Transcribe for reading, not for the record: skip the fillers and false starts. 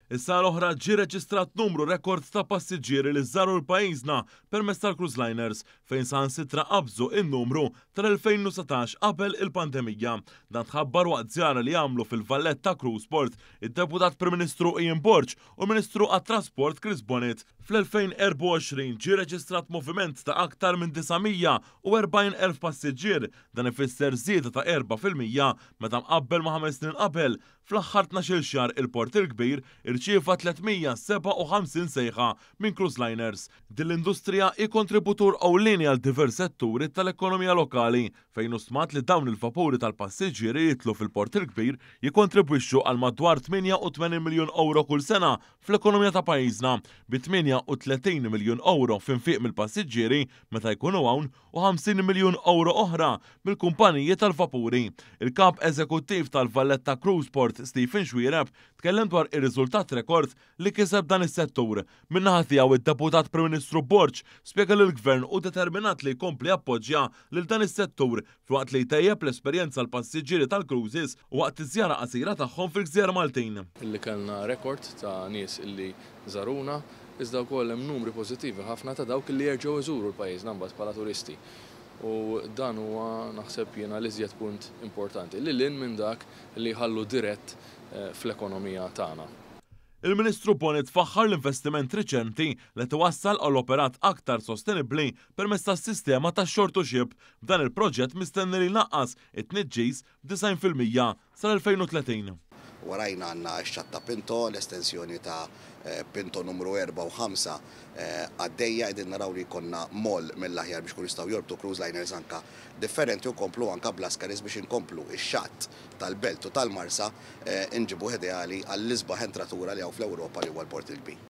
Is-sena l-oħra ġie reġistrat numru rekord ta' passiġġieri li żaru l-pajjiżna permezz tal-cruise liners fejn saħansitra qabżu n-numru tal-2019 qabel il-pandemija. Dan tħabbar waqt żjara li għamlu fil-Valletta Cruise Port id-Deputat Prim Ministru Ian Borg u l-Ministru għat-Trasport Chris Bonett. Fl-2024 ġie reġistrat moviment ta' aktar minn 940,000 passiġġier. Dan ifisser żieda ta' 4% meta mqabbel ma' 5 snin qabel. Fl-aħħar 12-il xahar il-Port il-Kbir irċieva 357 sejħa minn cruise liners. Din l-industrija hi kontributur ewlieni għal diversi setturi tal-ekonomija lokali fejn hu stmat li dawn il-vapuri tal-passiġġieri jidħlu fil-Port il-Kbir jikkontribwixxu għal madwar 88 miljun ewro kull sena fl-ekonomija ta' pajjiżna, bi 38 miljun ewro f'infiq mill-passiġġieri meta jkunu hawn u 50 miljun ewro oħra mill-kumpaniji tal-vapuri. Il-Kap Eżekuttiv tal-Valletta Cruise Port, Stephen Xuereb, tkellem dwar ir-riżultat rekord li kiseb dan is-settur. Min-naħa tiegħu id-Deputat Prim Ministru Borg spjega li l-Gvern hu determinat li jkompli jappoġġja lil dan is-settur filwaqt li jtejjeb l-esperjenza għall-passiġġieri tal-cruises waqt iż-żjara qasira tagħhom fil-gżejjer Maltin. Illi kellna rekord ta' nies illi żaruna, iżda wkoll hemm numri pożittivi ħafna ta' dawk li jerġgħu jżuru l-pajjiżna mbagħad bħala turisti. U dan huwa naħseb jiena l-iżjed punt importanti, lil hinn minn dak li jħallu dirett fl-ekonomija tagħna. Il-Ministru Bonett faħħar l-investiment riċenti li qed iwassal għal operat aktar sostenibbli permezz tas-sistema ta' shore to ship, b'dan il-proġett mistenni li jnaqqas it-tniġġis b'90% sal-2030. Warajna għandna x-xatt ta' Pinto, l-estensjoni ta' Pinto numru 4 u 5 għaddejja, qegħdin naraw li jkollna moll mill-aħjar biex ikunu jistgħu jorbtu cruise liners anke differenti u nkomplu anke bl-Ascaris biex inkomplu x-xatt tal-Belt u tal-Marsa nġibuh ideali għall-isbaħ entratura li hawn fl-Ewropa li huwa l-Port il-Kbir.